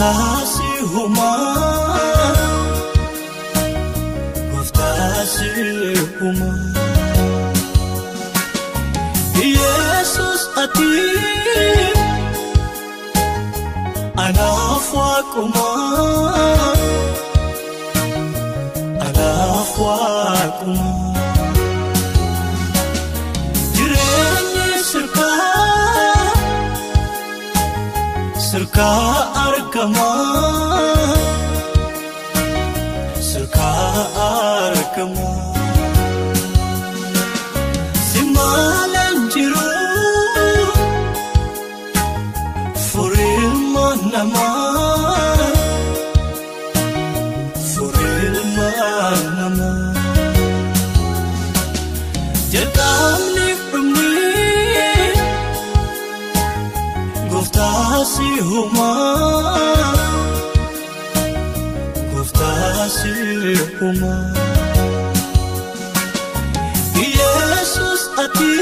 Gooftaa si uumaa, Gooftaa si uumaa. Yesus ati anaaf waaquma, anaaf waaquma. Jireenyi sirkaa, sirkaa argamaa, sirkaa argamaa. Si maalaan jiru furilma namaa, furilma namaa. Jalqabni dhumni Gooftaa si uumaa, Gooftaa si uumaa. Yesus ati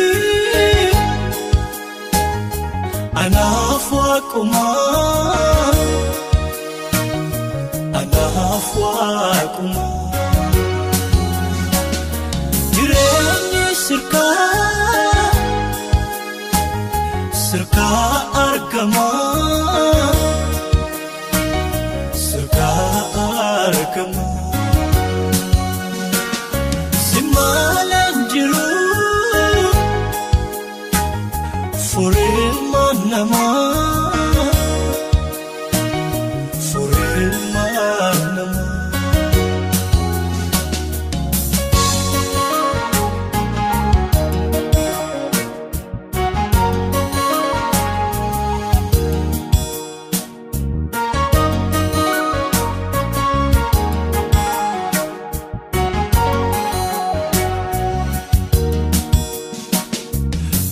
anaaf waaquma, anaaf waaquma. Jireenyi sirkaa, sirkaa argamaa, sirkaa argamaa. Si maalaan jiru furilma namaa, furilma namaa.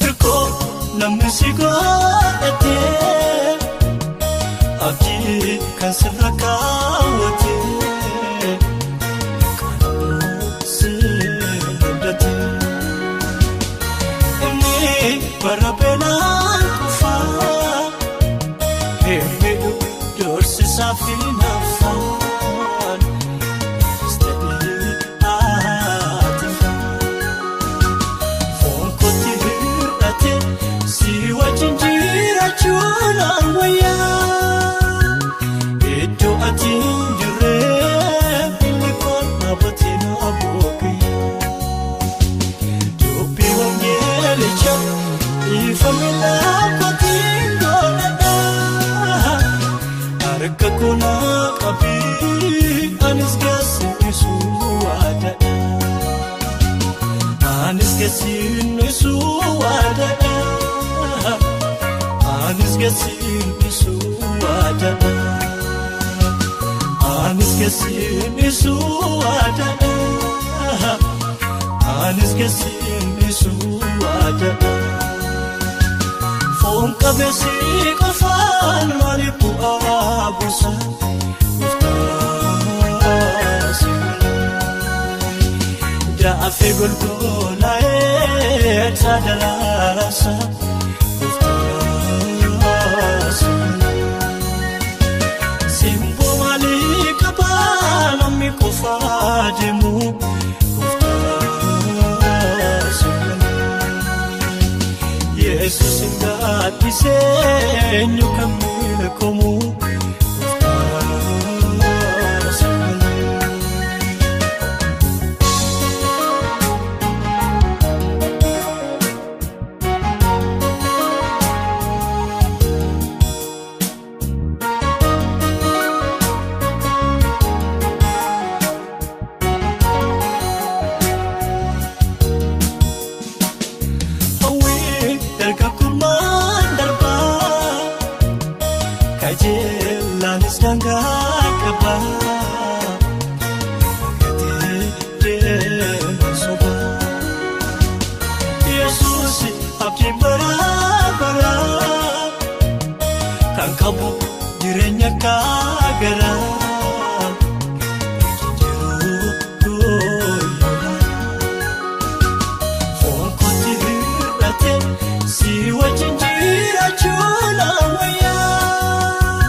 Hirkoo namni si godhatee abdii kan sirra kaawwatee kan si abdatee inni bara beelaan kufaa himmiidhu doorsisaa fi nafaan ta'ee ati foon kootti hir'ate si wajjin jiraachuun wayyaa iddoo ati hin jirre billi koon dhaabbatee na bookiyyaa dubbii wangeelicha ifame laafatiin godhadhaa harka koonaa qabii anis geessisu waadadha. Anis geessisu waadadha. Anis geessisu waadadha. Anis geessisu waadadha. Anis geessisu waadadha. Foon qabeessi qofaan maaliif bu'aa buusa? Gooftaa si Daafii golgolaa'ee tajaajila Gooftaa si Simboo maalii qabaa namni qofaa deemu? Gooftaa si Yesuus hin gaaddisee eenyu kan beekamu? Gooftaa si Hawwii dargagummaan darbaa kajeellaanis daangaa qabaa gatii deeman sobaa Yesuus abdii baraa baraa kan qabu jireenya kaagaraa jiruu dooyyaa. Foon kootti hir'ate si wajjin jiraachuun wayyaa.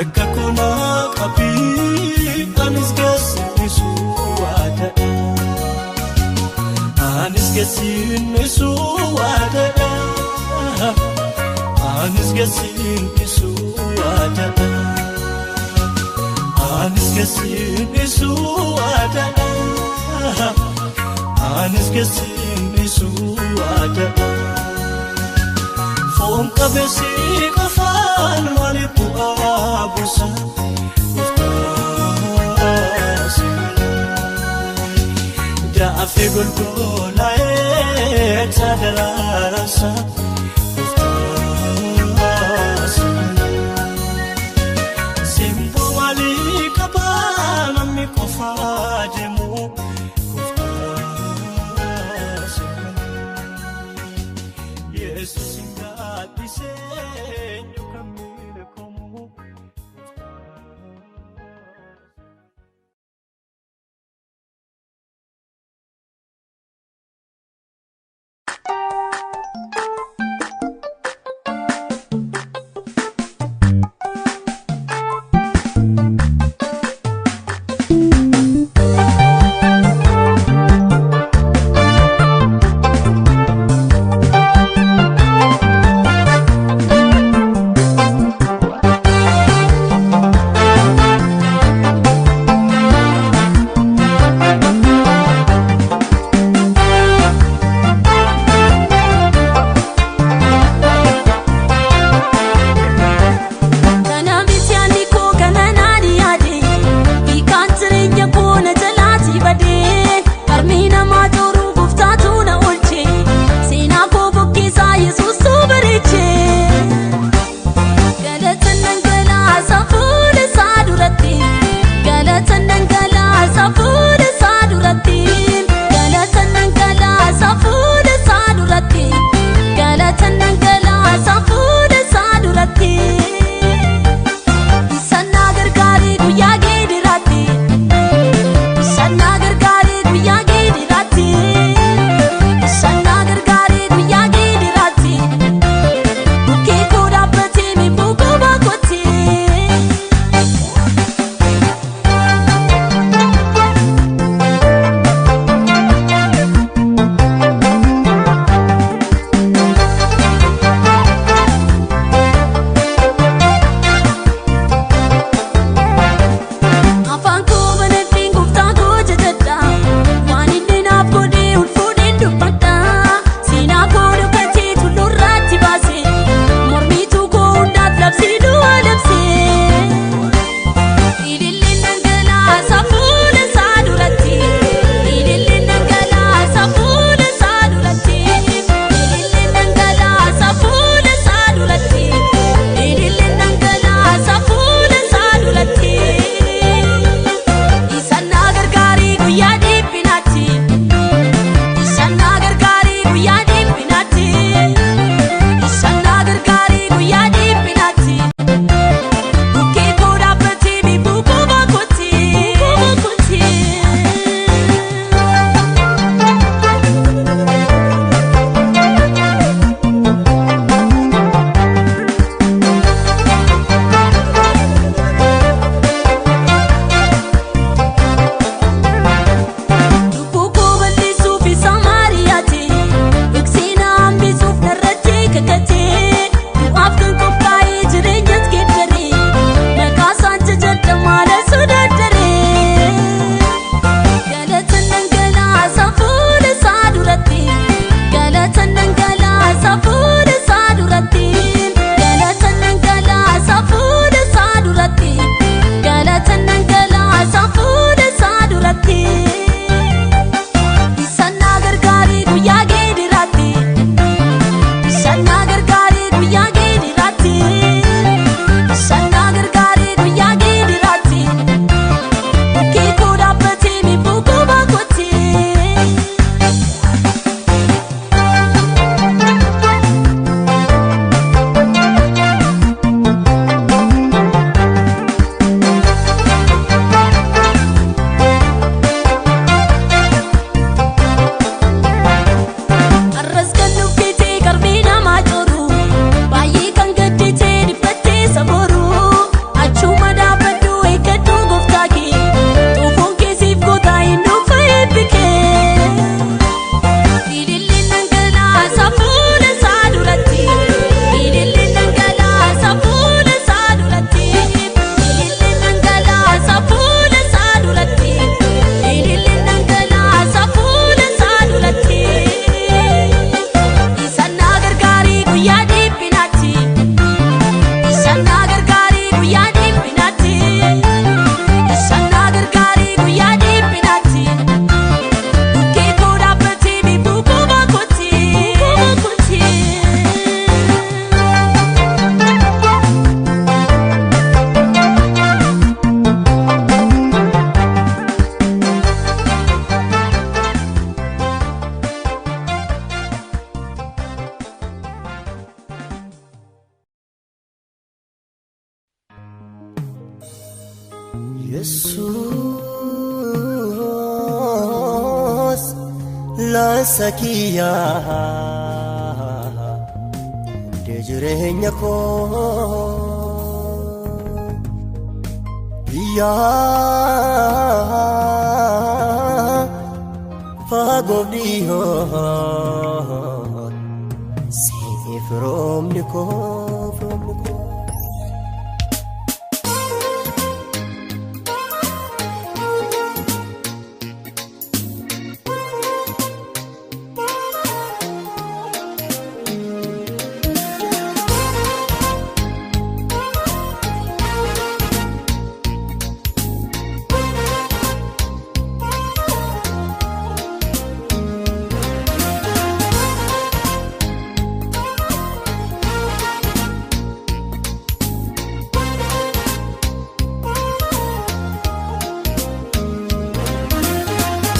Harka koonaa qabii anis geessisu waadadha. Anis geessisu waadadha. Anis geessisu waadadha. Anis geessisu waadadha. Anis geessisu waadadha. Foon qabeessi qofaan maaliif bu'aa buusa? Daafii golgolaa'ee taadaraarasa. Simboo maalii qabaa namni qofaa deemu? Yesuus hin gaaddisee eenyu kan beekamu? Yesuus laansa kiyyaa hundee jireenya koo biyyaa fagoof dhiyoo siif roobni koo roobni koo.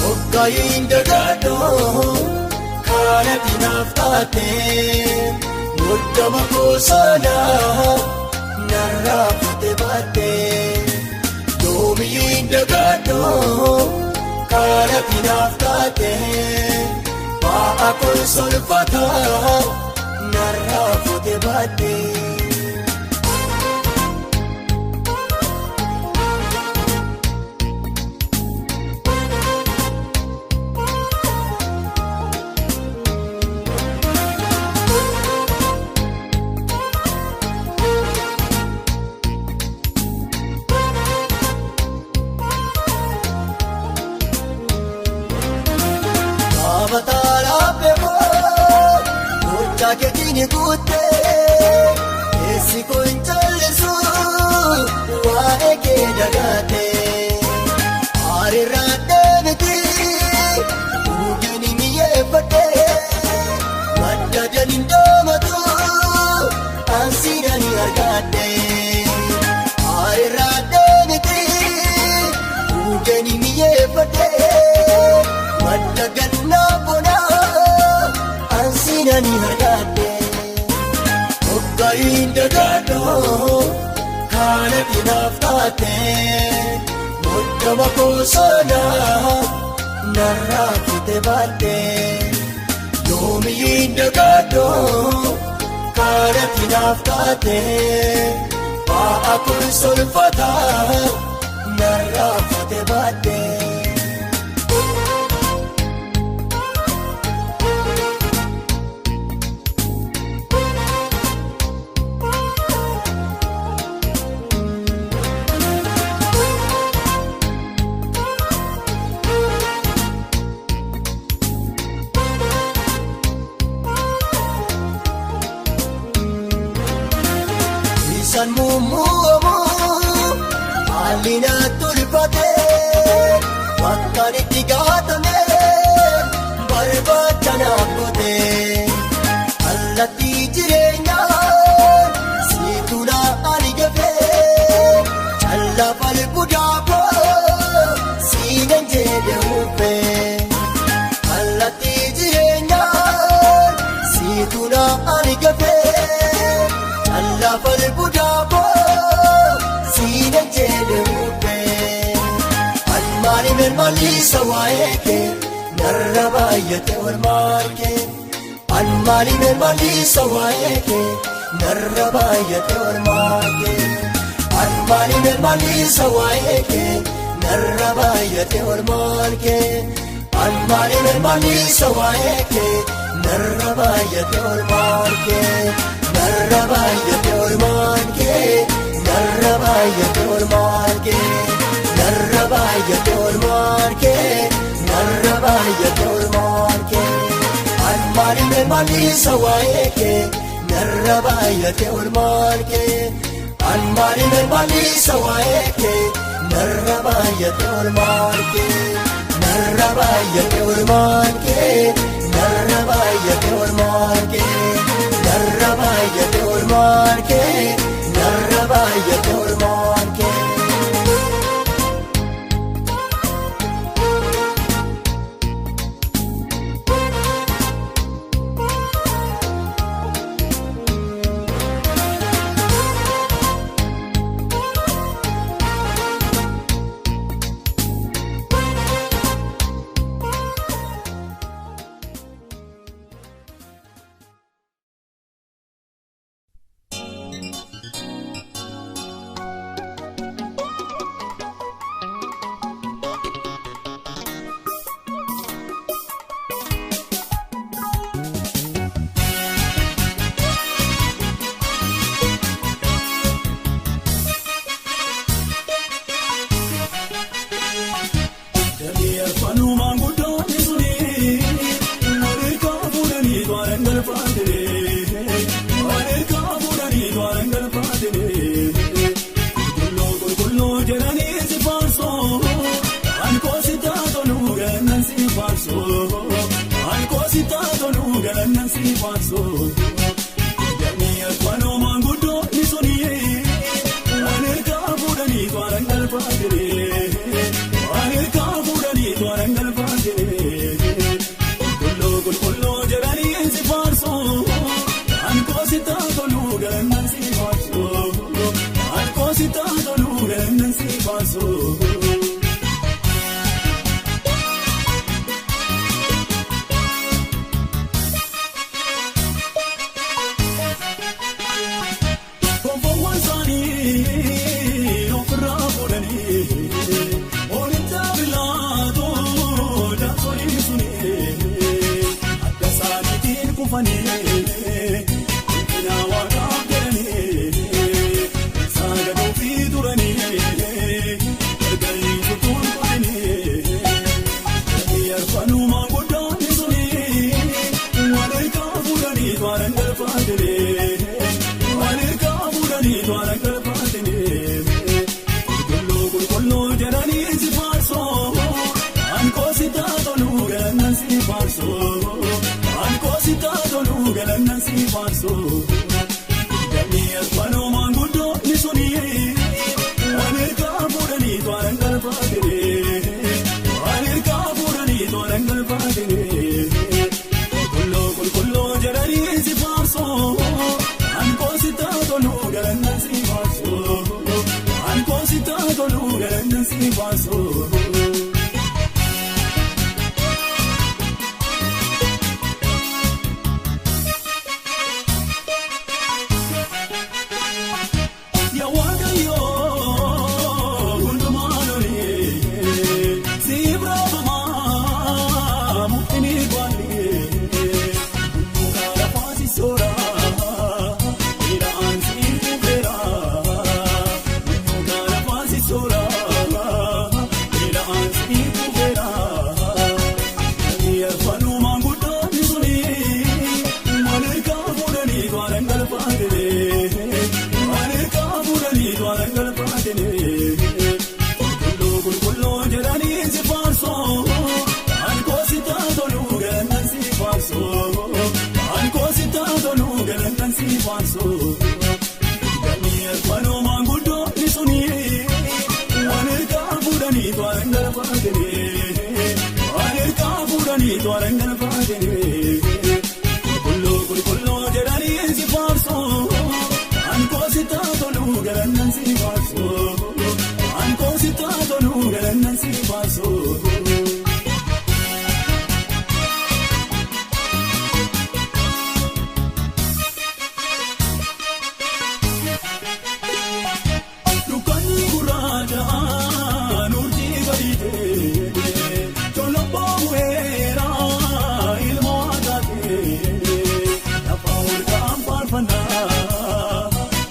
Hoggayin dagaadhoo kana dinaaf taatee muddama gosoonaa narraa fuute baattee yoomiyyuu hin dagaadhoo kana dinaaf taatee ba'a konsolfataa narraa fuute baattee. Keetiin guuttee keessi kun callisu waa'ee kee dagaatee hariirraa deemiti bukkeen mi'eeffadhee madda jaliin doomatu ansiidhaan argadhee hariirraa deemiti bukkeen mi'eeffadhee madda gannaa bonaa ansiidhaan argadhee. Hoggayin dagaadhoo kana dinaaf taatee muddama gosoonaa narraa fuute baattee yoomiyyuu hin dagaadhoo kana dinaaf taatee ba'a konsolfataa narraa fuute baattee. Isaan muummu'amu haalli na tolfatee bakkaan itti gaatamee barbaacha naaf gootee kallattii jireenyaa siitu na ani gafee callaa falgudaa koo siinan jedhe uffee kallattii jireenyaa siitu na ani gafee. Lafa guddaa koo siina jedhe mukkee almaani mirmaalisa waa'ee kee narra baay'ate olmaan kee almaani mirmaalisa waa'ee kee narra baay'ate olmaan kee almaani mirmaalisa waa'ee kee narra baay'ate olmaan kee almaani mirmaalisa waa'ee kee narra baay'ate olmaan kee. Narra baay'ate olmaan kee narra baay'ate olmaan kee narra baay'ate olmaan kee narra baay'ate olmaan kee almaani mirmaalisa waa'ee kee narra baay'ate olmaan kee almaani mirmaalisa waa'ee kee narra baay'ate olmaan kee narra baay'ate olmaan kee narra baay'ate olmaan kee. Narra baay'ate olmaan kee narra baay'ate olmaan kee. koositaa toluu galannan si faarsoo. Damee akkanoo maanguddoonni suni waan ergaa fuudhanii tooraan galfaatee waan ergaa fuudhanii tooraan galfaatee qulqulluu qulqulluu jedhanii si faarsoo. Kan koositaa toluu galannan si faarsoo. Kan koositaa toluu galannan si faarsoo. Konfoowwan isaanii ofirraa fuudhanii olitti bilaatoo jaarsolii suni adda isaaniitiin kufanii ulfina waaqaaf jedhanii saagaduu fi turanii gargarii tutuun kufanii yarfanuu maanguddoonni suni waan ergaa fuudhanii tooraan galfaatanii. Waan ergaa fuudhanii tooraan galfaatanii qulqulluu qulqulluu jedhanii si faarsoo. Kan koositaa toluu galannan si faarsoo. Kan koositaa toluu galannan si faarsoo. Damee akkanoo maanguddoonni suni waan ergaa fuudhanii tooraan galfaatanii waan ergaa fuudhanii tooraan galfaatanii qulqulluu qulqulluu jedhanii si faarsoo. Kan koositaa toluu galannan si faarsoo. Kan koositaa toluu galannan si faarsoo. Yaa Waaqayyoo hundumaan olee siif raafamaa mukti baay'ee muka lafaa si soora midhaan si kufeera muka lafaa si soora midhaan si kufeera. Yarfanuu maanguddoonni suni waan ergaa fuudhanii tooraan galfaatanii waan ergaa fuudhanii tooraan galfaatanii qulqulluu qulqulluu jedhanii si faarsoo. Kan koositaa toluu galannan si faarsoo. Kan koositaa toluu galannan si faarsoo. Damee yarfanuu maanguddoonni suni waan ergaa fuudhanii tooraan galfaatanii waan ergaa fuudhanii tooraan galfaatanii qulqulluu qulqulluu jedhanii si faarsoo. Kan koositaa toluu galannan si faarsoo. Kan koositaa toluu galannan si faarsoo. Dukkanni gurraachaan urjii bariitee toloboo bu'eera ilmoo taatee lafa olka'aan faarfannaa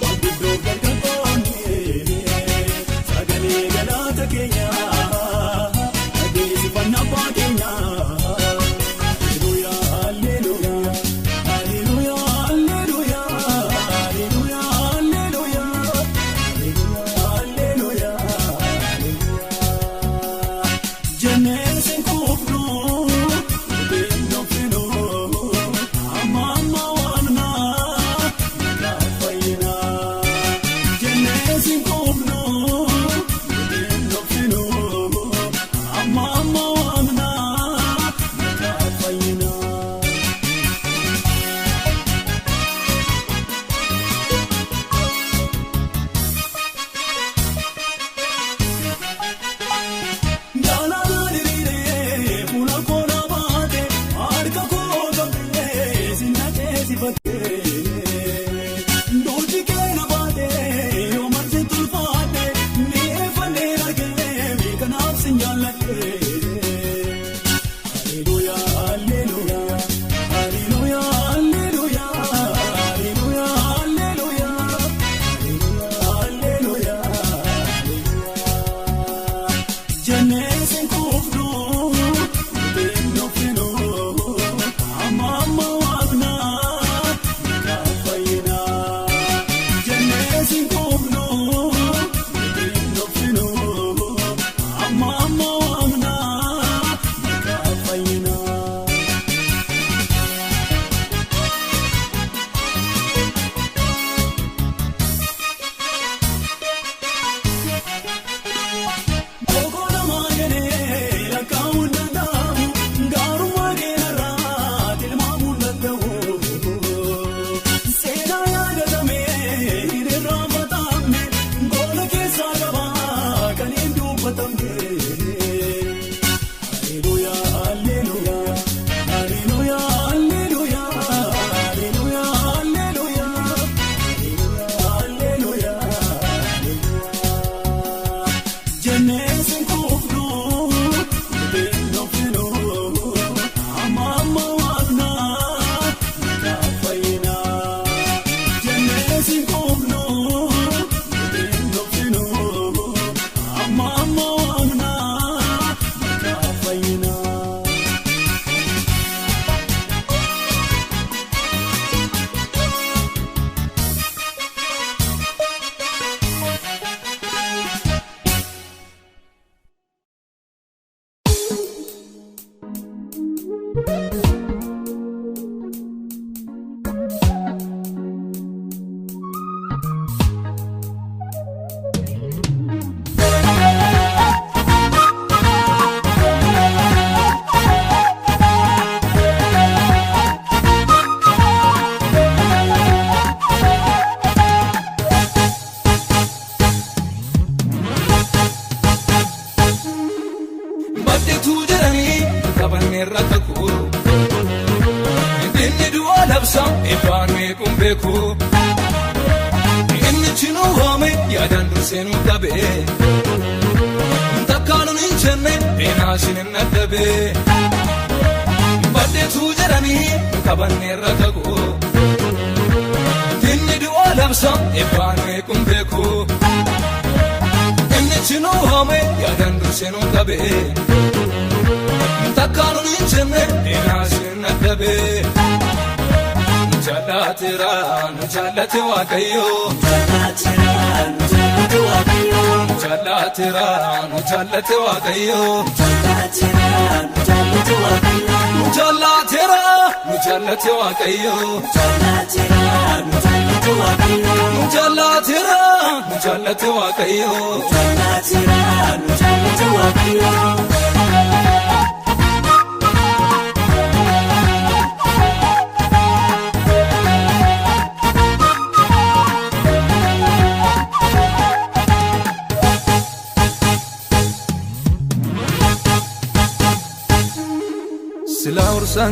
guddoo gargaartoonni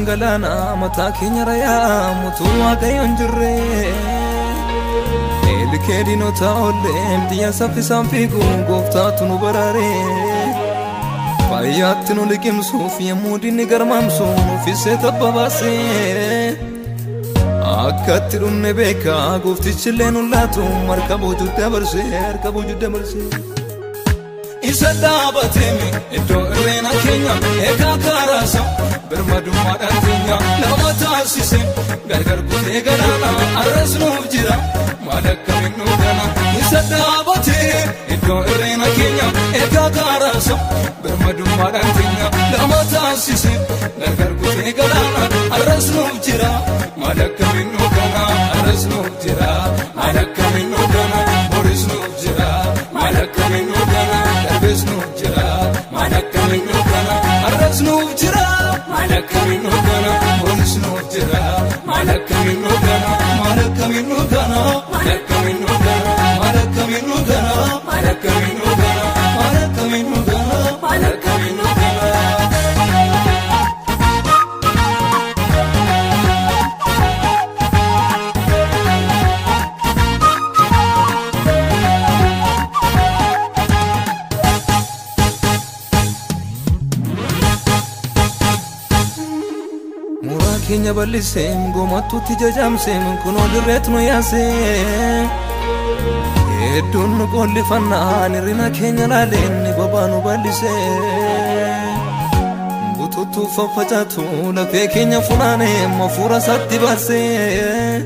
Galaana mataa keenya rayaa mutuu waaqayyoon jirre eelikee diinota ollee xiyya saffisaan fiigu gooftaatu nu baraare faayyaatti nu liqimsuuf yemmuu diinni garmaamsu nuufisee tabba baase akkatti dhumne beeka gooftichillee nu laatu marka boojuu dabarse harka boojuu dabarse. Isa dhaabateemi iddoo irreena keenya eegaa kaaraasa birmadummaadhaan keenya nama taasise gargar kutee galaana arras nuuf jira maal akkamiin nu gana. Isa dhaabatee iddoo irreena keenya eegaa kaaraasa birmadummaadhaan keenya nama taasise gargar kutee galaana arras nuuf jira maal akkamiin nu gana. Arras nuuf jira maal akkamiin nu gana. Boris nuuf jira maal akkamiin nu gana. Darbees nuuf jira maal akkamiin nu gana. Arras nuuf jira maal akkamiin nu gana. Boris nuuf jira maal akkamiin nu gana. Maal akkamiin nu gana. Maal akkamiin nu gana. Maal akkamiin nu gana. Maal akkamiin nu gana. Maal akkamiin nu gana. Maal akkamiin nu gana. Keenya bal'iseem goomattuutti jajamseem kunoo dirreet nu yaasee hedduun nu qollifannaan hirrina keenya laaleen ni bobaa nu bal'isee bututtuu faffacaatu lafee keenya funaanee mafuura isaatti baasee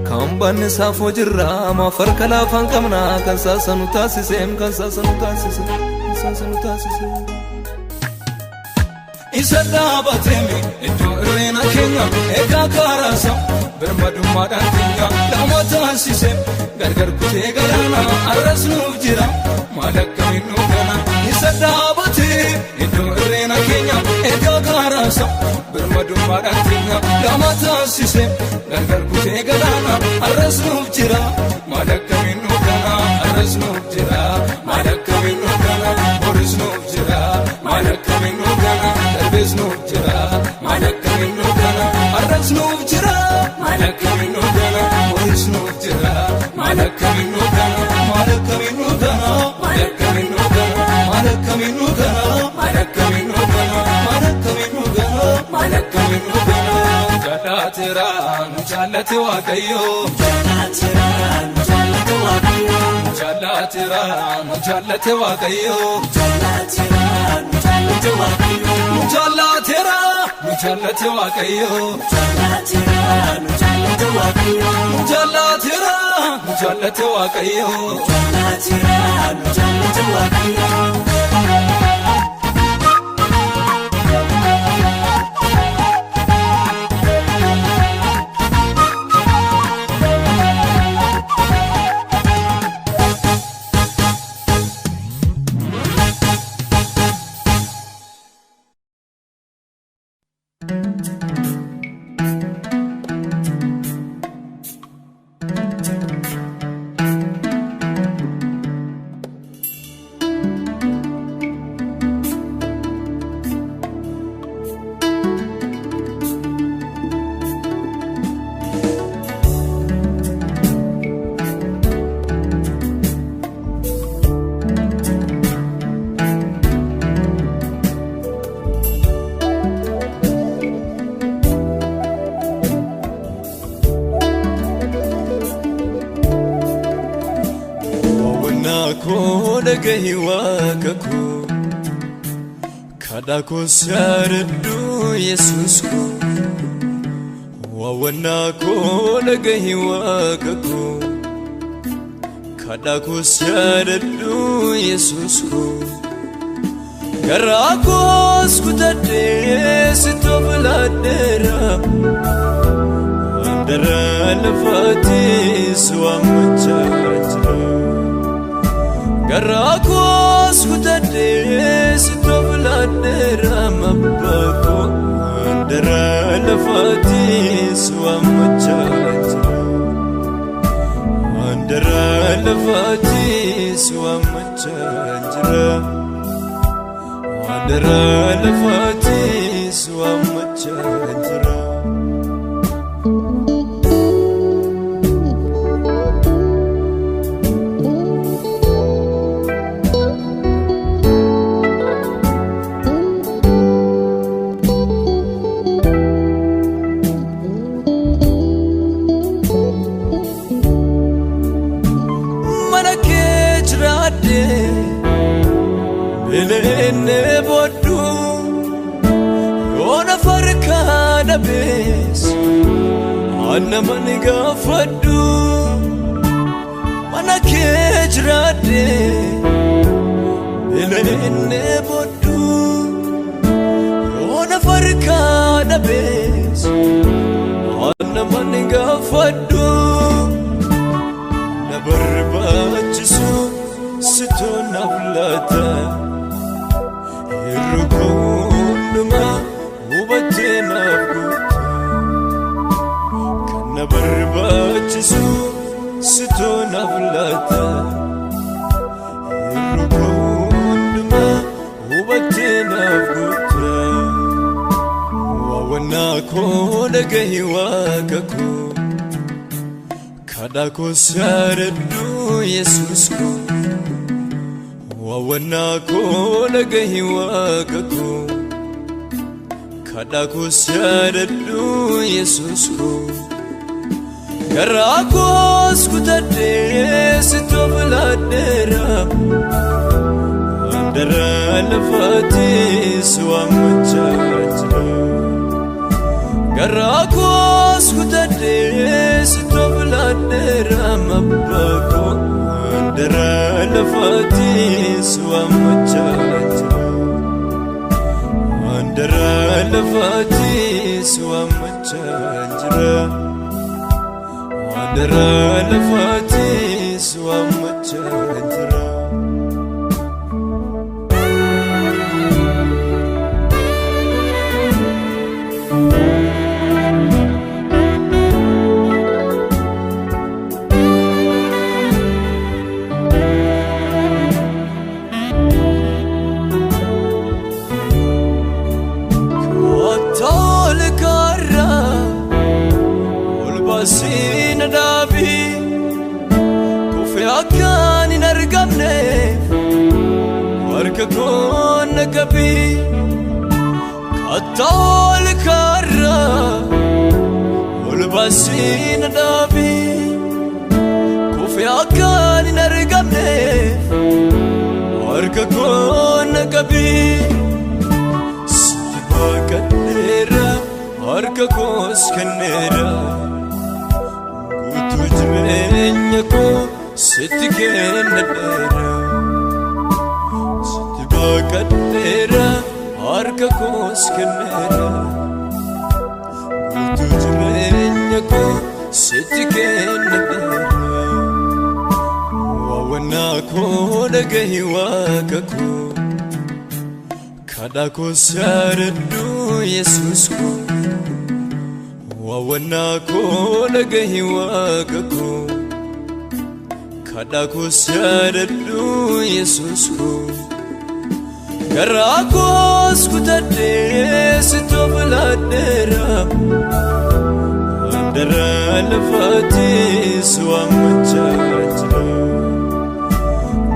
kan banne saafoo jirra maaf harka laafaan qabna kan saasa nu taasiseem kan saasa nu taasise kan saasa nu taasise. Isa dhaabateemi iddoo irreena keenya eegaa kaaraasa birmadummaadhaan keenya nama taasise gargar kutee galaana arras nuuf jira maal akkamiin nu gana. Isa dhaabatee iddoo irreena keenya eegaa kaaraasa birmadummaadhaan keenya nama taasise gargar kutee galaana arras nuuf jira maal akkamiin nu gana. Arras nuuf jira maal akkamiin nu gana. Boris nuuf jira maal akkamiin nu gana. Darbees nuuf jira maal akkamiin nu gana. Arras nuuf jira maal akkamiin nu gana. Boris nuuf jira maal akkamiin nu gana. Maal akkamiin nu gana. Maal akkamiin nu gana. Maal akkamiin nu gana. Maal akkamiin nu gana. Maal akkamiin nu gana. Maal akkamiin nu gana. Jaalateera nu jaalate Waaqayyo. Jaalateera nu jaalate Waaqayyo. Jaalateera nu jaalate Waaqayyo. Jaalateera nu jaalate Waaqayyo. Jaalateera nu jaalate Waaqayyo. Jaalateera nu jaalate Waaqayyo. Jaalateera nu jaalate Waaqayyo. Jaalateera nu jaalate Waaqayyo. Wawannaa koo dhagahi waaqa koo kadhaa koos yaadadhu Yesuus koo. Wawannaa koo dhagahi waaqa koo kadhaa koos yaadadhu Yesuus koo. Garaa koos kutadhee sitti of laadheera handaara lafaatis waammachaa jira. Garaa koos kutadhee sitti of laadheera abbaa koo handaara lafaatis waammachaa jira. Handaara lafaatis waammachaa jira. Handaara lafaatis waammachaa jira. Mana kee jiraadhee beela'ee booddu yoona farkaa dhabees aannan ni gaafadhu. Mana kee jiraadhee beela'ee booddu yoona farkaa dhabees aannan ni gaafadhu. Na barbaachisu situ naaf laata. Yeroo hundumaa hubattee naaf guuta. Kan na barbaachisu situ naaf laata. Yeroo hundumaa hubattee naaf guuta. Wawannaa koo dhagahi waaqa koo kadhaa koos yaadadhu Yesuus koo. Wawannaa koo dhagahi waaqa koo kadhaa koos yaadadhu Yesuus koo. Garaa koos kutadhee sitti of laadheera handaara lafaatis waammachaa jira. Garaa koos kutadhee sitti of laadheera abbaa koo handaara lafaatis waammachaa jira. Handaara lafaatis waammachaa jira. Handaara lafaatis waammachaa jira. Tole karaa ol baasii na dhaabii kufee akkaan hin argamneef harka koo na qabii. Tole karaa ol baasii na dhaabii kufee akkaan hin argamneef harka koo na qabii. Sitti baaqadheera harka koos kenneera guutuu jireenya koo sitti kennadheera. Sitti baaqadheera harka koos kenneera guutuu jireenya koo sitti kennadheera. Wawannaa koo dhagahi waaqa koo kadhaa koos yaadadhu Yesuus koo. Wawannaa koo dhagahi waaqa koo kadhaa koos yaadadhu Yesuus koo. Garaa koos kutadhee sitti of laadheera handaara lafaatis waammachaa jira.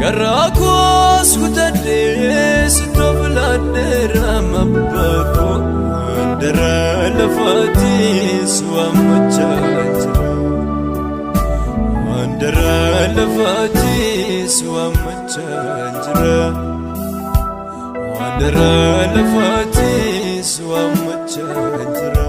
Garaa koos kutadhee sitti of laadheera abbaa koo handaara lafaatis waammachaa jira. Andara lafaati si waammachaa jira. Andara lafaati si waammachaa jira.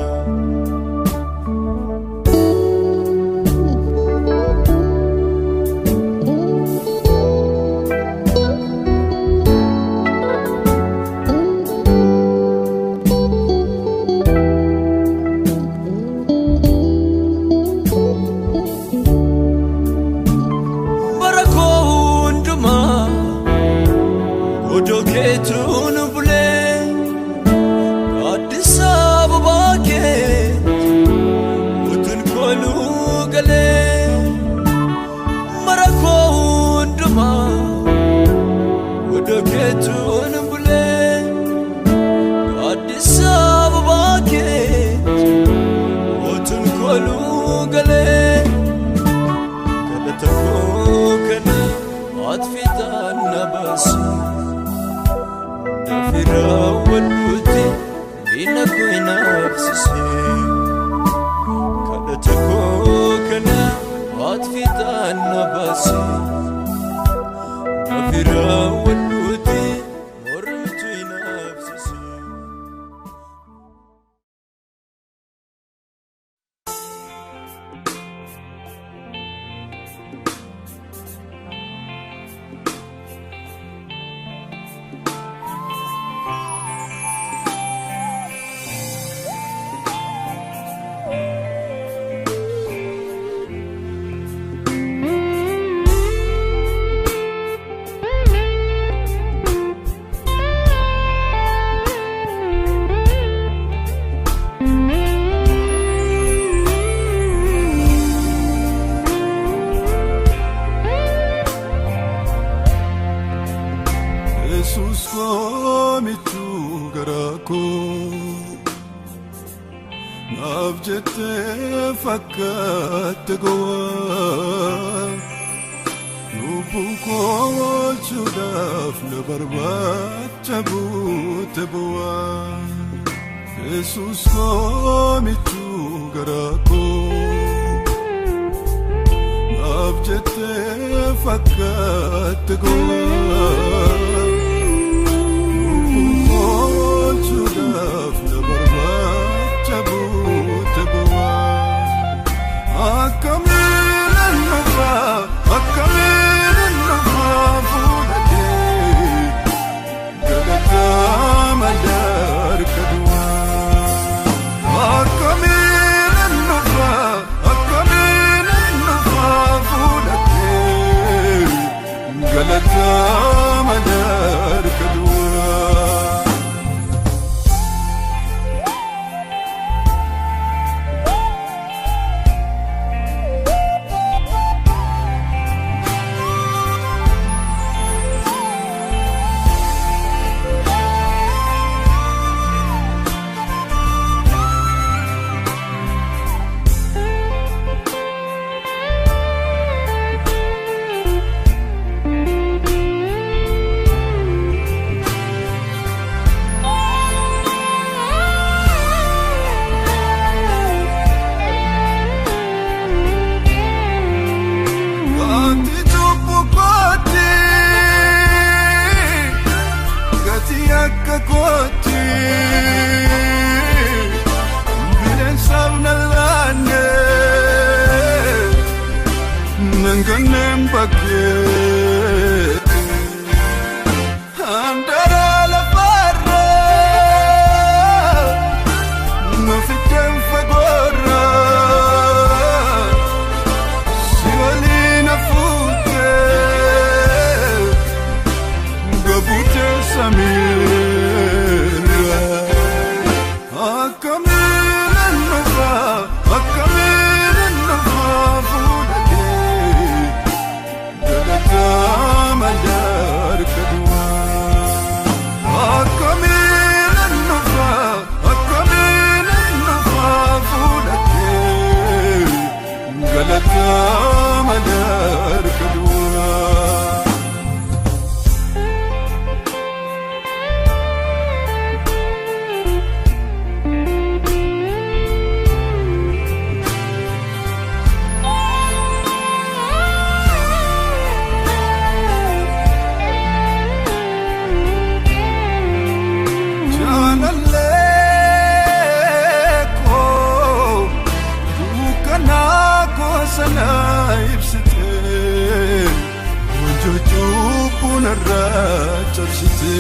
Cubbuu narraa cabsite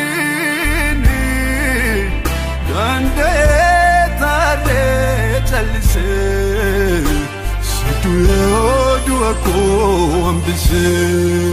akkamiin danda'ee taaree callisee si du'ee du'a koo hambisee.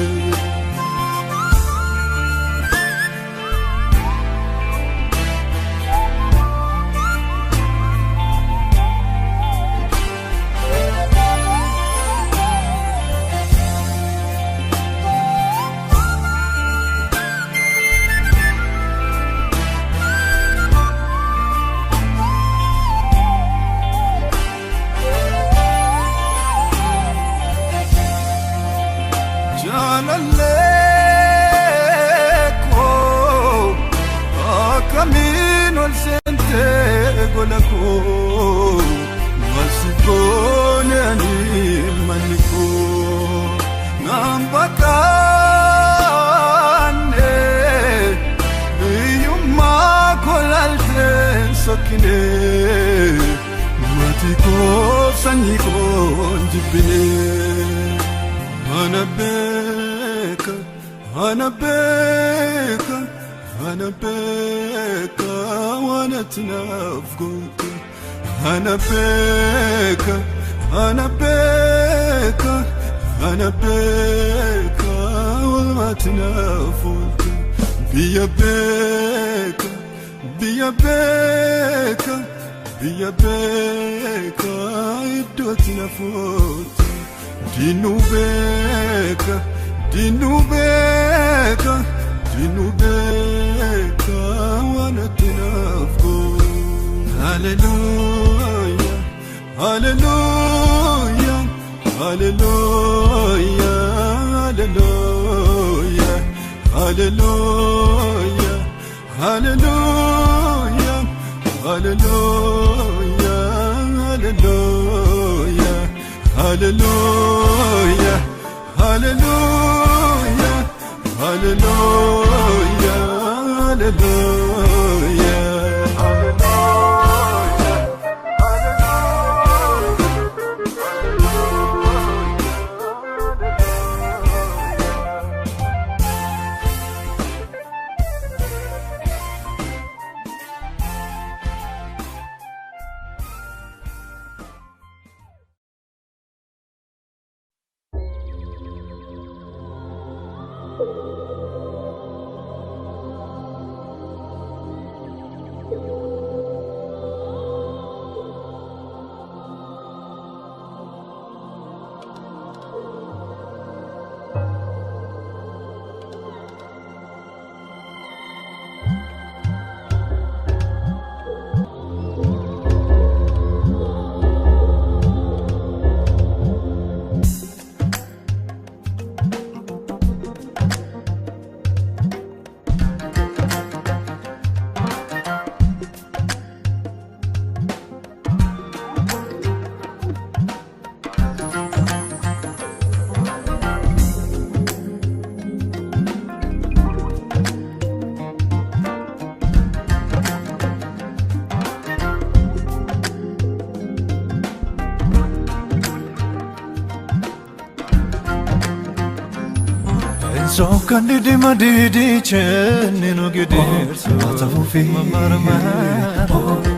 Sokkan didi madidi cenninu gidirsu Watafufi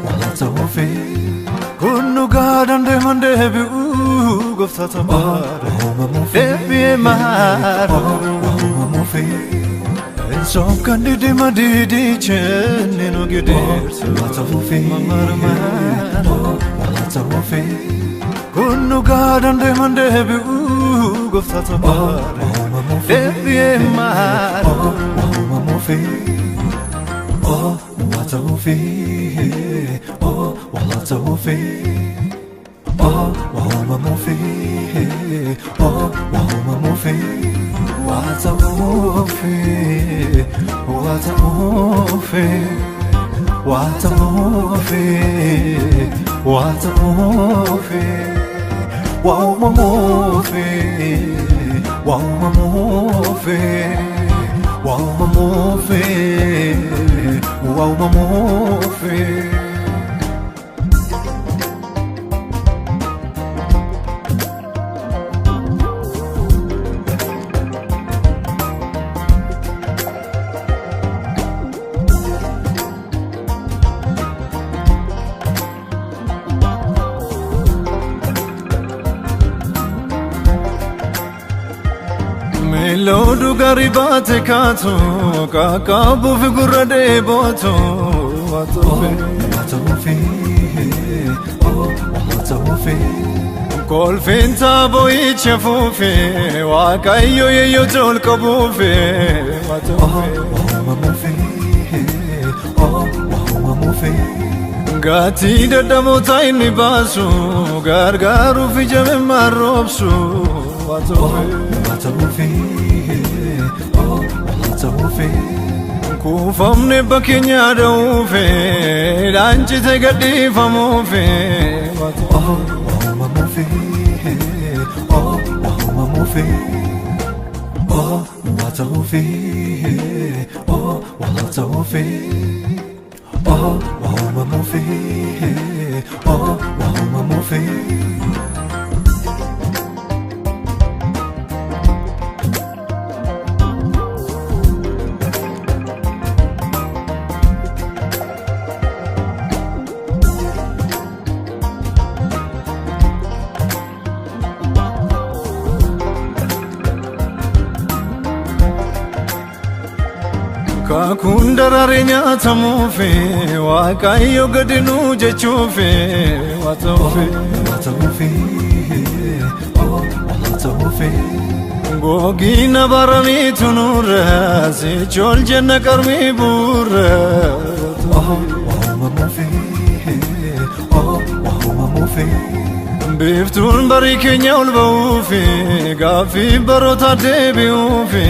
Watafufi Kunnu gaadhan deeman deebi'u gooftaa tabaara Deebi'ee maara Sokkan didi madidi cenninu gidirsu Watafufi Watafufi Kunnu gaadhan deeman deebi'u gooftaa tabaara Deebi'ee maara Oh, watafufi Oh, watafufi Oh, wahumamufi Oh, wahumamufi Watafufi Watafufi Watafufi Watafufi Wahumamufi Wahumamufi Wahumamufi Wahumamufi Beeloodu gaarii baate kaatu kaakaabuuf gurra dheebootu Kolfiin boo'icha fuufe waaqayyo yeyyoo tol qabuufe Gatii dadhaboota inni baasu gargaaruuf ija marroobsu Kuufamne bakkeenya dha'uufe dhaancite gadhiifamuufe Kakuun daraaree nyaatamuufi waaqayyo gadi nuu jechuufi Gogiina baramiitu nurra sichol jenna qarmii buurra Biiftuun barii keenya ol ba'uufi gaaffii baroota deebi'uufi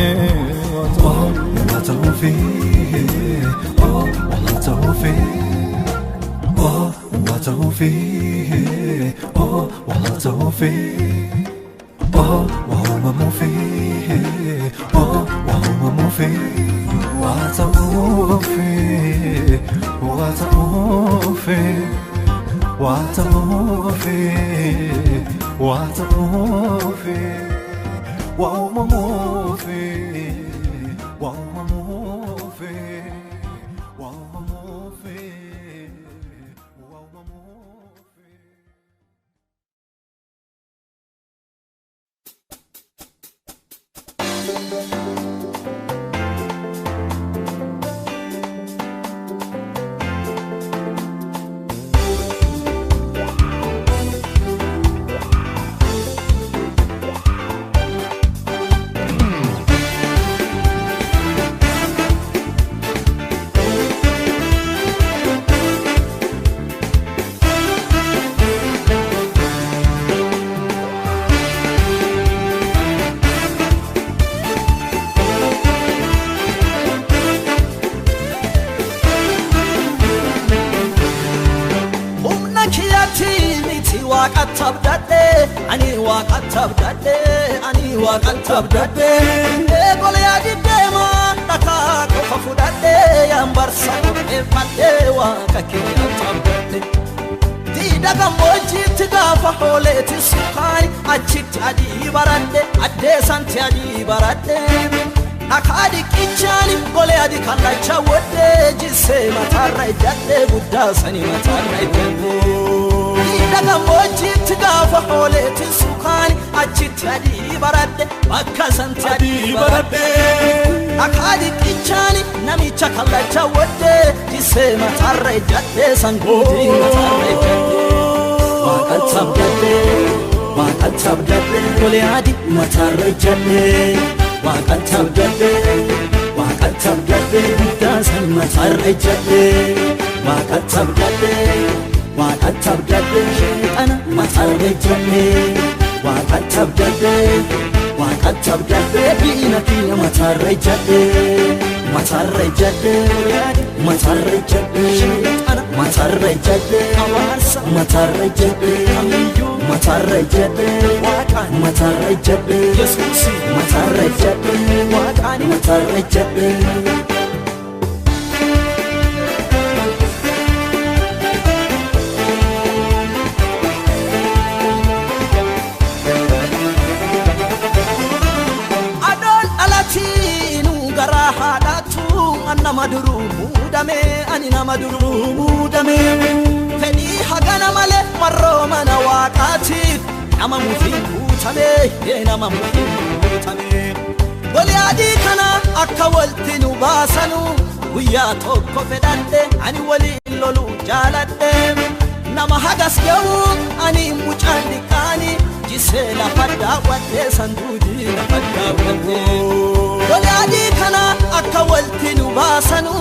Ani waaqatti abdadhee ani waaqatti abdadhee golee deemaa dhakaa qofa fudhadhee yambarsa qopheeffadhee waaqa keenyatti abdadhee. Diida gammoojjiitti gaafa hooleeti sukaay achitti adii baradhe addee santi adii baradhe. Dhakaa dhiqichaani golee adii kallacha waddee jisee mataarra ijjadhee guddaa sanii mataarra ijjadhee. Diida gammoojjiitti gaafa hooleeti sukaani achitti adii baradhe bakka santi adii baradhe. Dhakaa dhiqichaani namicha kallacha waddee jisee mataarra ijjadhee sangoodii mataarra ijjadhee. Waaqatti abdadhee waaqatti abdadhee golee adii mataarra ijjadhee waaqatti abdadhee waaqatti abdadhee guddaa san mataarra ijjadhee waaqatti abdadhee. Waaqatti abdadhee sheexana mataarra ijjadhee waaqatti abdadhee waaqatti abdadhee diina kiyya mataarra ijjadhee mataarra ijjadhee mataarra ijjadhee sheexana mataarra ijjadhee abaarsa mataarra ijjadhee kamiyyuu mataarra ijjadhee waaqaan mataarra ijjadhee yesuusi mataarra ijjadhee waaqaan mataarra ijjadhee. Nama duruu muudame ani nama duruu muudame fedhii hagana malee marroo mana waaqaatiif nama mufiin guutame nama mufiin guutame Goliyaadii kana akka walti nu baasanu guyyaa tokko fedhadhe ani waliin loluu jaaladhe nama hagas ga'u ani mucaan diqqaani jisee lafa daawwadhe sanduudii lafa daawwadhe. Goliyaadii kana akka walti nu baasanu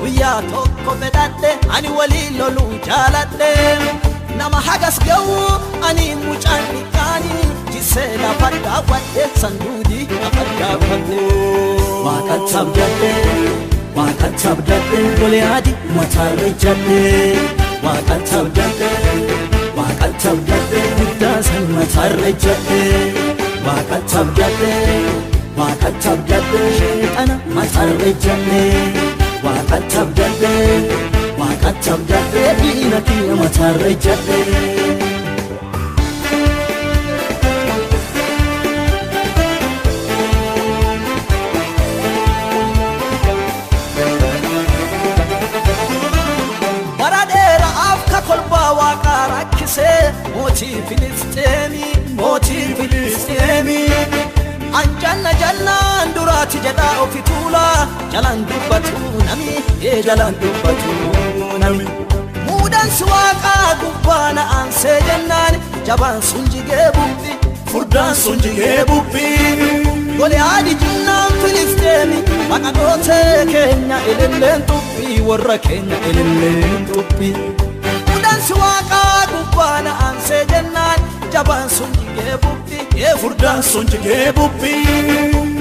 guyyaa tokko fedhadhe ani waliin loluu jaaladhe nama hagas ga'u ani mucaan diqqaani jisee lafa daawwadhe sanduudii lafa daawwadhe. Waaqatti abdadhe waaqatti abdadhe Goliyaadi mataarra jadhe waaqatti abdadhe waaqatti abdadhe guddaasan mataarra jadhe waaqatti abdadhe waaqatti abdadhe sheexana mataarra jadhe waaqatti abdadhe waaqatti abdadhe diina kiyya mataarra jadhe. Mootii Filisxeemii mootii Filisxeemii anjanna jannaan duraati jedhaa ofi tuulaa jalaan dubbatu nami ee jalaan dubbatu nami. Muudansi waaqaa gubbaa na aansee jennaan jabaan sun jigee bubbi furdaan sun jigee bubbi. Goliyaadi jinnaan Filisxeemii maqa gootee keenya ililleen xuphi warra keenya ililleen xuphi. Muudansi waaqaa gubbaa na aansee jennaan jabaan sun jigee bubbi ee furdaan sun jigee bubbi.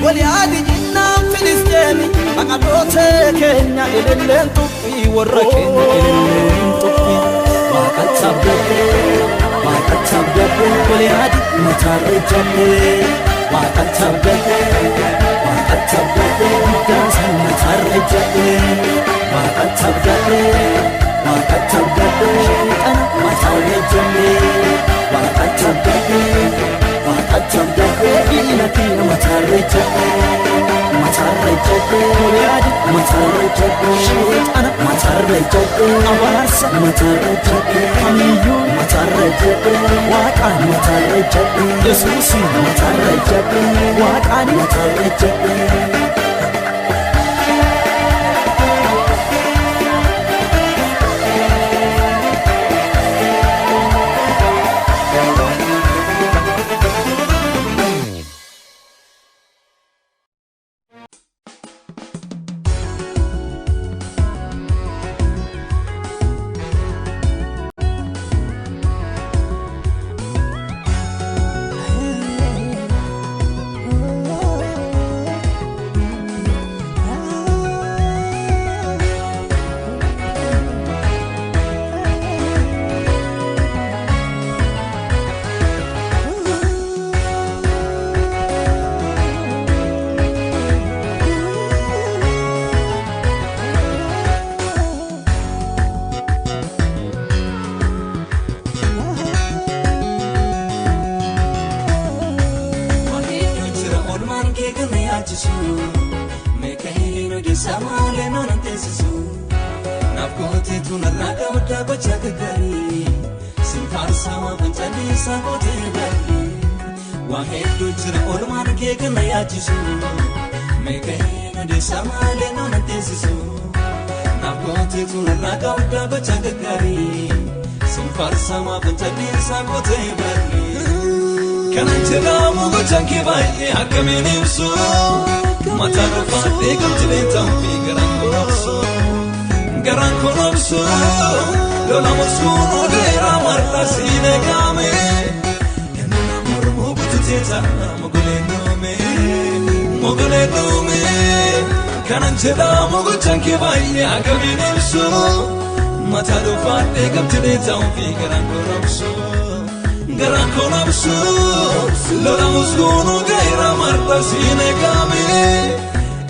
Goliyaadi jinnaan Filisxeemii maqa gootee keenya ililleen xuphi warra keenya ililleen xuphi. Waaqatti abdadhe waaqatti abdadhe Goliyaadi mataarra jadhe waaqatti abdadhe waaqatti abdadhe guddaasan mataarra jadhe waaqatti abdadhe waaqatti abdadhe sheexana mataarra jadhe waaqatti abdadhe waaqatti abdadhe diina kiyya mataarra jadhe mataarra jadhe Goliyaadi mataarra jadhe sheexana mataarra jadhe abaarsa mataarra jadhe kamiyyuu mataarra jadhe waaqaan mataarra jadhe Yesuusi mataarra jadhe waaqaan mataarra jadhe. Kanan jedhamu gochaan kee baay'ee akkamiin ibsu mataa dhufaadhee gamtilee ta'uu garaan konoobsu garaan konoobsu lola mursuun odeera marla siin eegame inni mormuu bututee ta'a mogolee nuume mogolee nuume kanan jedhamu gochaan kee baay'ee akkamiin ibsu mataa dhufaadhee gamtilee ta'uu garaan konoobsu. Garaan konoobsu lola muskuunu gaira marla siin eegame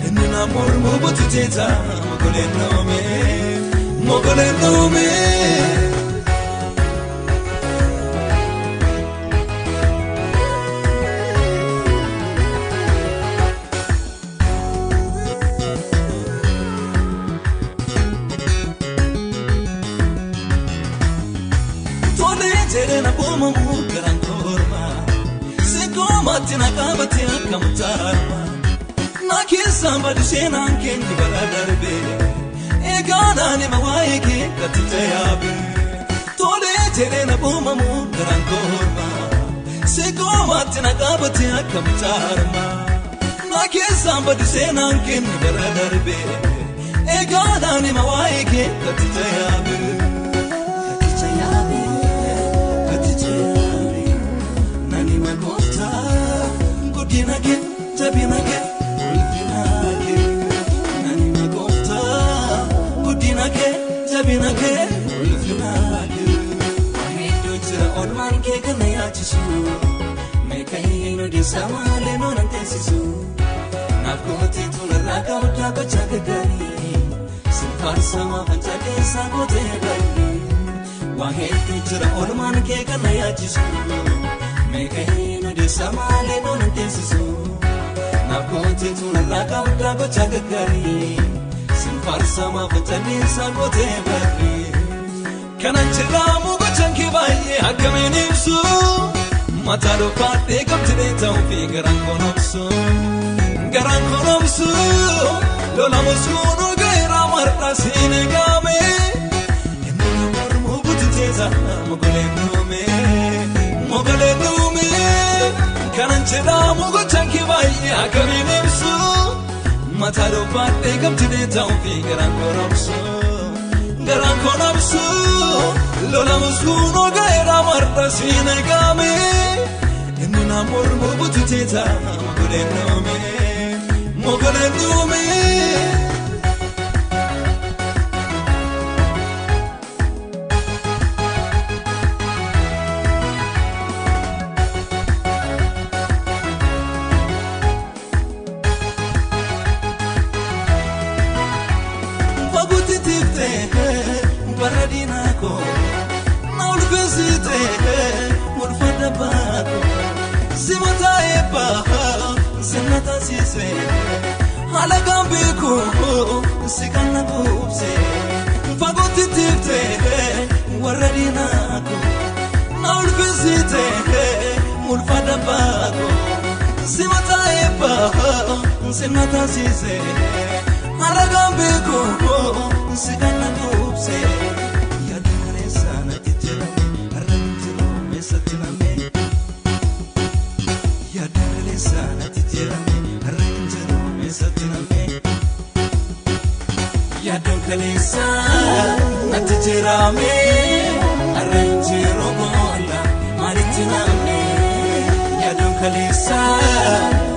inni na mormuu bututee ta'a mogolee nuume mogolee nuume. Garaan korma seekoomatti na qabate akka mutaarma Na keessaan badu seenaan keenya bara darbe. Egaa naani mawaa'ee kee katicha yaabe. Tolee jedhee na uumamu garaan korma. Seekoomaatti na qaabate akka mucaarma. Na keessaan badu seenaan keenya bara darbe. Egaa naani mawaa'ee kee katicha yaabe. Katicha yaabe, katicha yaabe. Nani magoota guddina kee jabina kee ulfina kee. Nani magoota guddina kee jabina kee ulfina kee. Iddoo jira oolmaan kee kana yaachisu. Meeqa hin odeessaa malee noonaan teessisu. Naaf gootee tularraa qabdaa gocha gaggaarii. Simfaarsa maafan keessaa gootee baay'ee. Waa hedduu jira oolmaan kee kana yaachisu. Meeqa hin odeessaa malee noonaan teessisu. Naaf gootee tularraa qabdaa gocha gaggaarii. Simfaarsa maafan keessaa gootee baay'ee. Kanan jiraamu gochaan kee baay'ee akkamiin ibsu. Mataa dhufaadhee qabdee ta'uu fi garaan konomsu. Garaan konomsu lola muskuunu gaira marra siin eegame. Inni mormuu butiteeta mogolee duume. Mogolee duume. Kanan jiraamu gochaan kee baay'ee akkamiin ibsu. Mataa dhufaadhee qabdee ta'uu fi garaan konomsu. Garaan konomsu lola muskuunu gaira marra siin eegame. Inni mormuu butiteeta mogolee duume. Mogolee duume. Faguutti tiftee bara diinaa koo na ulfeessitee ulfa baakoo simataa eebbaa sinna taasisee alagaan beeku si kan na gubsee. Faguutti tiftee warra diinaa koo na ulfeessitee ulfa baakoo simataa eebbaa sinna taasisee alagaan beeku si kan na gubsee. Yaadni kaleessa natti jedhame har'a jiru meessatti namee. Yaadni kaleessa natti jedhame har'a jiru meessatti namee. Yaadni kaleessa natti jedhame har'a jiru boolla maalitti namee. Yaadni kaleessa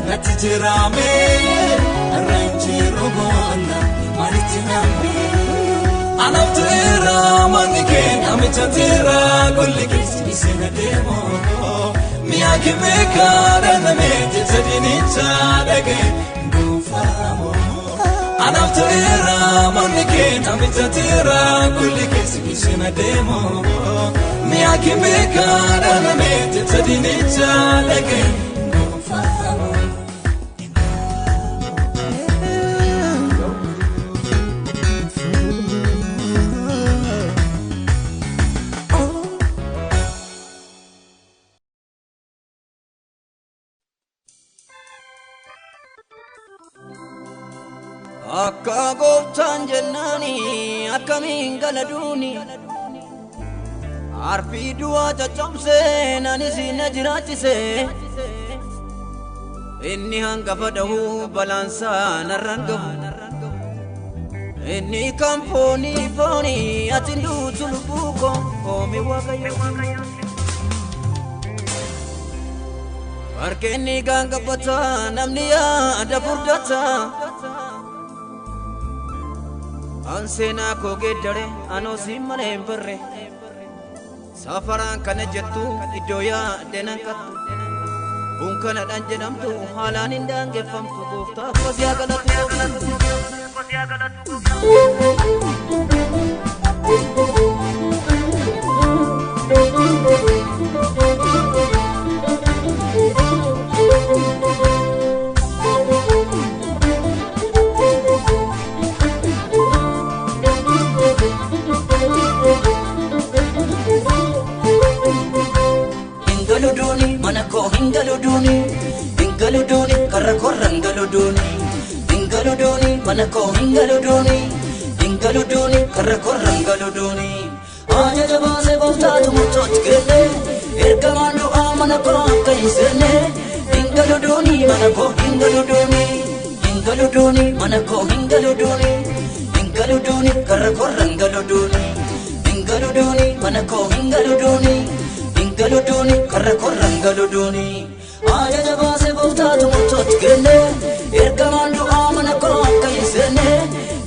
natti jedhame har'a jiru boolla maalitti namee. Anaaf teera manni kee namicha teera golli kee seenaa deemoo. Mi'a kee kaadhaname jecha diinicha dhagee dhuunfaamoo. Anaaf teera manni kee namicha teera golli kee seenaa deemoo. Mi'a kee kaadhaname jecha diinicha dhagee dhuunfaamoo. Akka gooftaan jennaani akkamiin galaduuni arfii du'aa caccabsee anis na jiraachise inni hangafa dhahuu balaansaa narraan gahu inni kan foonii foonii ati duutu lubbuu koo oomi waaqayyo. Harkeenni gaangabata namni yaada furdata. An seenaa koo geeddare anoo siin malee hin barre safaraan kana jettu iddoo yaadde nan qattu kun kanadhaan jedhamtu haalaan hin daangeffamtu gooftaa koos yaa galatu. Hingalu duuni mana koo hingalu duuni hingalu duuni karra korra hingalu duuni Hingalu dooni mana koo hingalu dooni hingalu dooni karra korra hingalu dooni. Ajaja baasee gooftaatu murtootti kenne ergamaan du'aa mana koo akka hin seenne hingalu dooni mana koo hingalu dooni hingalu dooni mana koo hingalu dooni hingalu dooni karra korra hingalu dooni hingalu dooni mana koo hingalu dooni hingalu dooni karra korra hingalu dooni. Ajaja baasee gooftaatu murtootti kenne ergamaan du'aa mana koo akka hin seenne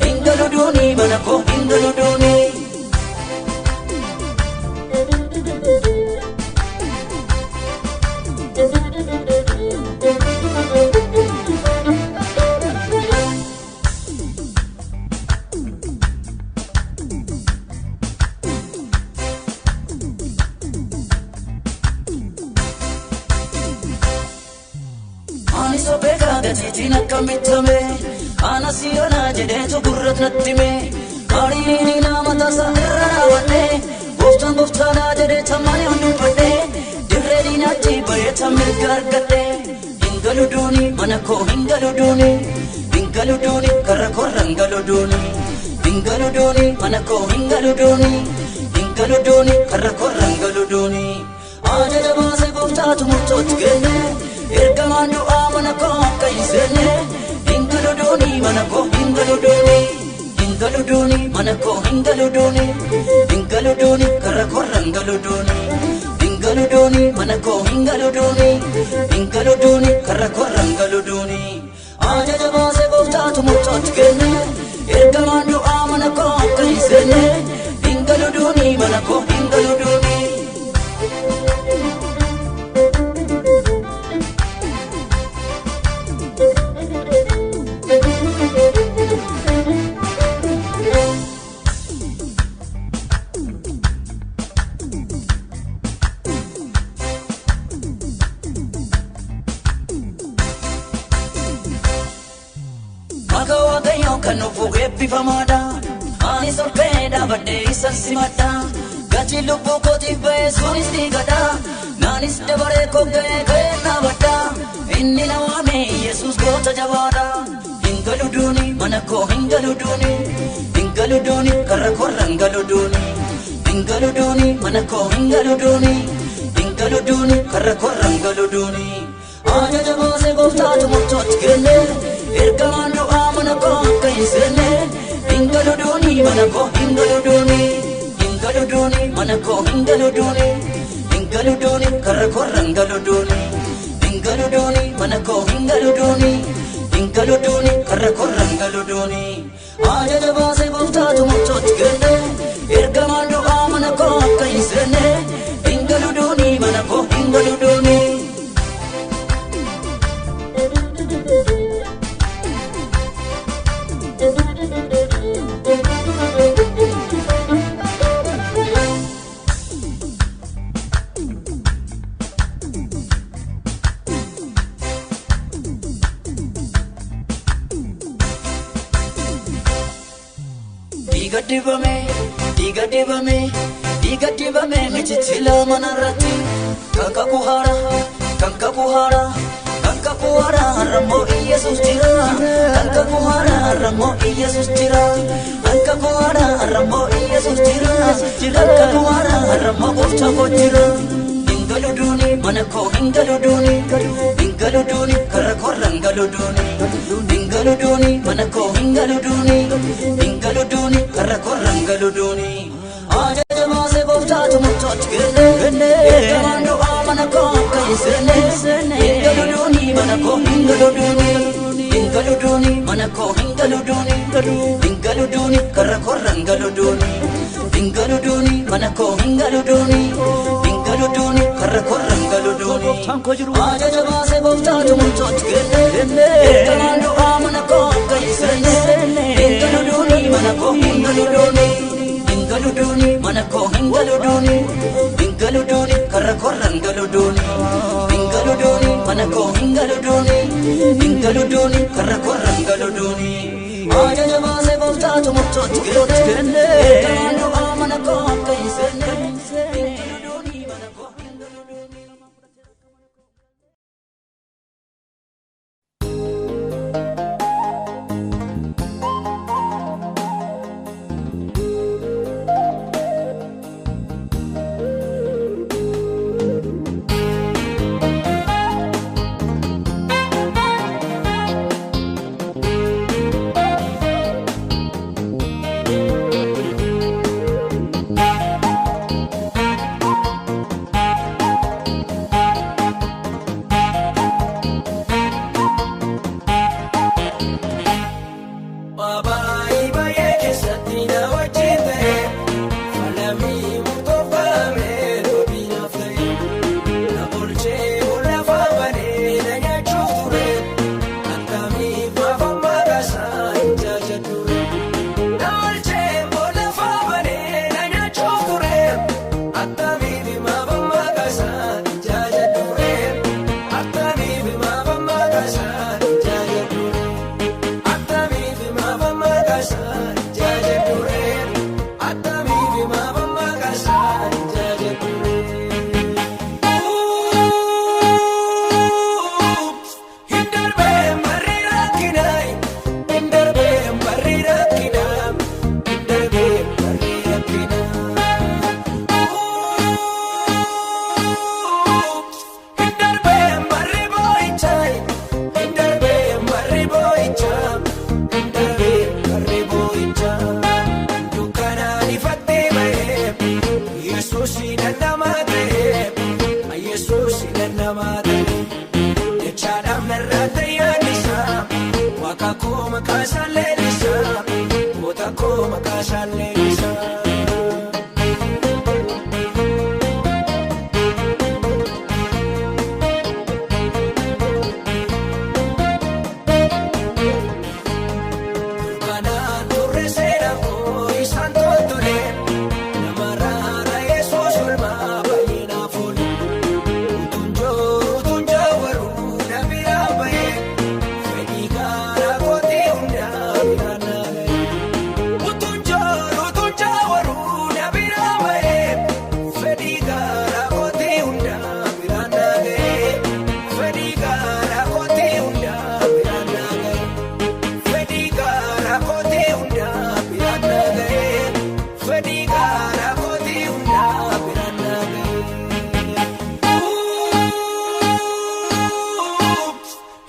hingalu dooni mana koo hingalu dooni. Gatiin akkamitame ana siyoona jedheetu gurrat nattime ariini nama tasa irra raawwadhe gooftaan gooftaadha jedhee tammaanii hundubbadhe dirree diinaatti bayeeta mirga argadhe hingalu dooni mana koo hingalu dooni hingalu dooni karra korra hingalu dooni hingalu dooni mana koo hingalu dooni hingalu dooni karra korra hingalu dooni. Ajaja baasee gooftaatu murtootti kenne ergamaan du'aa mana koo akka hin seenne hingalu dooni mana koo hingalu dooni hingalu dooni mana koo hingalu dooni hingalu dooni karra korra hingalu dooni hingalu dooni mana koo hingalu dooni hingalu dooni karra korra hingalu dooni. Ajaja baasee gooftaatu murtootti kenne ergamaan du'aa mana koo akka hin seenne hingalu dooni mana koo hingalu dooni. Anis ol ka'ee dhaabadhee isan simadha gatii lubbuu kootiif ba'ee sunis dhiigadha naanis dabaree koo ga'ee ka'ee dhaabadha inni na waame Yesuus goota jabaadha hingalu dooni mana koo hingalu dooni hingalu dooni karra korra hingalu dooni hingalu dooni mana koo hingalu dooni hingalu dooni karra korra hingalu dooni. Ajaja baasee gooftaatu murtootti kenne ergamaan du'aa mana koo akka hin seenne hingalu dooni mana koo hingalu dooni hingalu dooni mana koo hingalu dooni hingalu dooni karra korra hingalu dooni hingalu dooni mana koo hingalu dooni hingalu dooni karra korra hingalu dooni. Ajaja baasee gooftaatu murtootti kenne ergamaan du'aa mana koo akka hin seenne hingalu dooni mana koo hingalu dooni. Dhiiga dibame, dhiiga dibame michichila manarratti kan kakuu haaraa, kan kakuu haaraa, kan kakuu haaraa har'ammoo Iyyasuus jira, kan kakuu haaraa har'ammoo Iyyasuus jira, kan kakuu haaraa har'ammoo Iyyasuus jira, kan kakuu haaraa har'ammoo gooftaa koo jira. Hingalu dooni mana koo hingalu dooni hingalu dooni karra korra hingalu dooni hingalu dooni mana koo hingalu dooni hingalu dooni karra korra hingalu dooni. Ajaja baasee gooftaatu murtootti kenne ergamaan du'aa mana koo akka hin seenne hingalu dooni mana koo hingalu dooni hingalu dooni mana koo hingalu dooni hingalu dooni karra korra hingalu dooni hingalu dooni mana koo hingalu dooni hingalu dooni karra korra hingalu dooni. Ajaja baasee gooftaatu murtootti kenne ergamaan du'aa mana koo akka hin seenne hingalu dooni mana koo hingalu dooni hingalu dooni mana koo hingalu dooni hingalu dooni karra korra hingalu dooni hingalu dooni mana koo hingalu dooni hingalu dooni karra korra hingalu dooni. Ajaja baasee gooftaatu murtootti kenne ergamaan du'aa mana koo akka hin seenne hingalu dooni mana koo hingalu dooni. Waaqa koo maqaa isaan leellisaa, goota koo maqaa isaan leellisaa. Dukkanaan turre seera koo isaan toltole, nama raara Yesuus olmaa baay'inaaf oolu. Utuun jooru utuun jaawaru na biraa bahee, fedhii garaa kootii hundaa biraan na ga'e. Utuun jooru utuun jaawaru na biraa bahee, fedhii garaa kootii hundaa biraan na ga'e. Fedhii garaa kootii hundaa biraan na ga'e. Fedhii garaa kootii hundaa biraan na ga'e. Fedhii garaa kootii hundaa biraan na ga'e.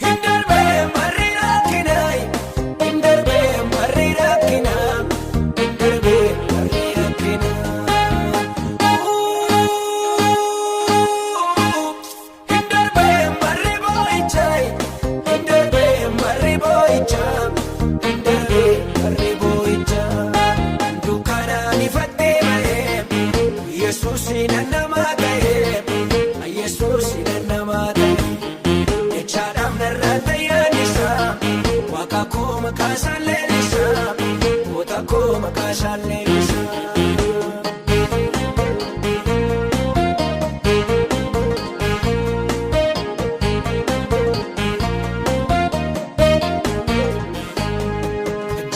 Hin darbee barri rakkinaa, hin darbee barri rakkinaa, hin darbee barri rakkinaa. Hin darbee barri boo'ichaa, hin darbee barri boo'ichaa, hin darbee barri boo'ichaa. Dukkanaan ifattee ba'ee, Yesuus namaa ta'ee, Yesuus namaa ta'ee. Jechaadhaaf narraa tayyaan isaa, Waaqa koo maqaa isaan leellisaa, goota koo maqaa isaan leellisaa.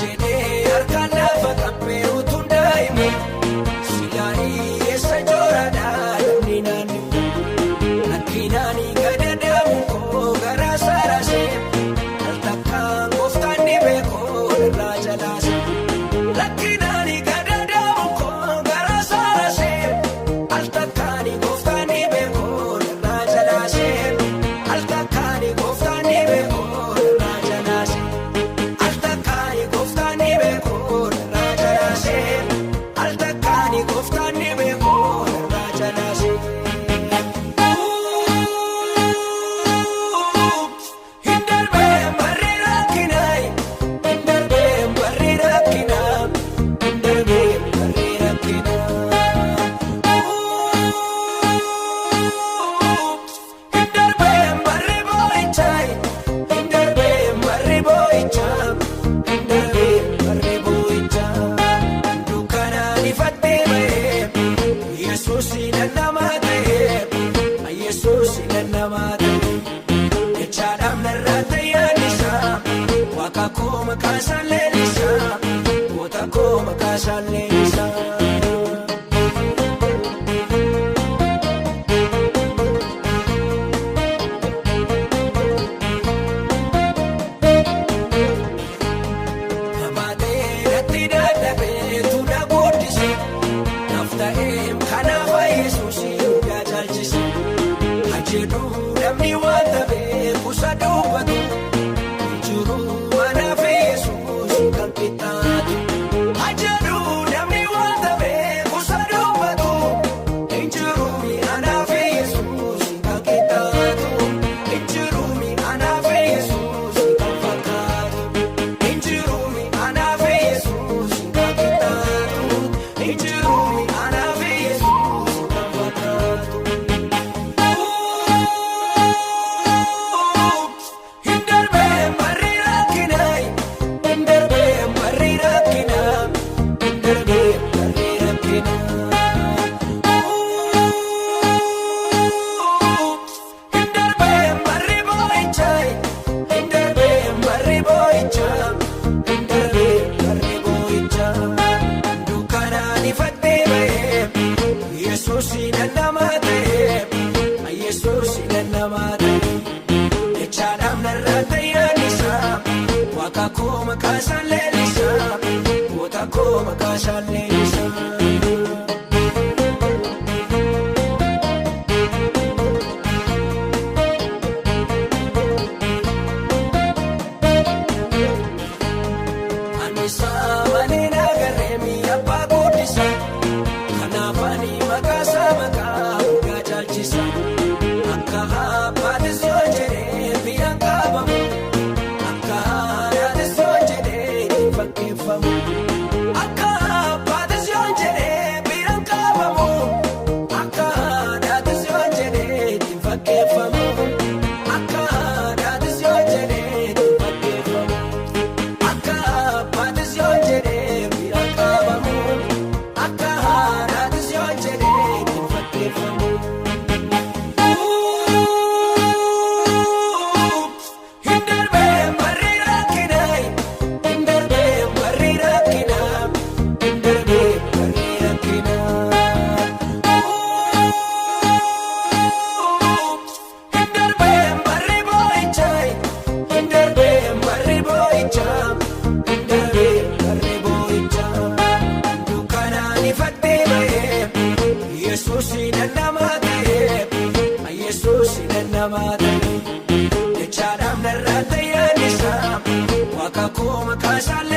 Jedhee harkaan lafa qabbee utuun daa'imu, silaarii eessa jooraadhaa namni naannoo. Rakkinaan gadadaamu koo garaa saarase, al takkaan gooftaan ni beekoo narraa jalaase. Rakkinaan gadadaamu koo garaa saarase, al takkaan gooftaan ni beekoo narraa jalaase. Al takkaan gooftaan ni beekoo narraa jalaase. Al takkaan gooftaan ni beekoo narraa jalaase. Al takkaan gooftaan ni beekoo narraa jalaase. Hin darbee barri rakkinaa, hin darbee barri rakkinaa, hin darbee barri rakkinaa. Hin darbee barri boo'ichaa, hin darbee barri boo'ichaa, hin darbee barri boo'ichaa. Dukkanaan ifattee ba'ee, Yesuus namaa ta'ee, Yesuus namaa ta'ee. Jechaadhaaf narraa tayyaan isaa, Waaqa koo maqaa isaan leellisaa, goota koo maqaa isaan leellisaa. Nabaatee natti dadhabee tuula guddise, naaf ta'ee kanaaf Yesuus hundaa caalchise. Hajedhu namni waan beeku isa dubbatu, hin jiru anaaf Yesuus kan qixxaatu. Hajedhu namni waan beeku isa dubbatu, hin jiru anaaf Yesuus kan qixxaatu. Hin jiru anaaf Yesuus kan fakkaatu. Hin jiru anaaf Yesuus kan qixxaatu. Hin jiru anaaf Yesuus kan fakkaatu. Hin darbee barri rakkinaa, hin darbee barri rakkinaa, hin darbee barri rakkinaa. Hin darbee barri boo'ichaa, hin darbee barri boo'ichaa, hin darbee barri boo'ichaa. Dukkanaan ifattee ba'ee, Yesuus namaa ta'ee, Yesuus namaa ta'ee. Jechaadhaaf narraa tayyaan isaa, Waaqa koo maqaa isaan leellisaa, goota koo maqaa isaan leellisaa. Ani saamalee nagarree mi'a abbaa guddisa. Kanaaf ani maqaa isaa maqaa hundaa caalchisa. Akka abbaatis yoo jedhee biyya qabamu. Akka haadha Maashaalla.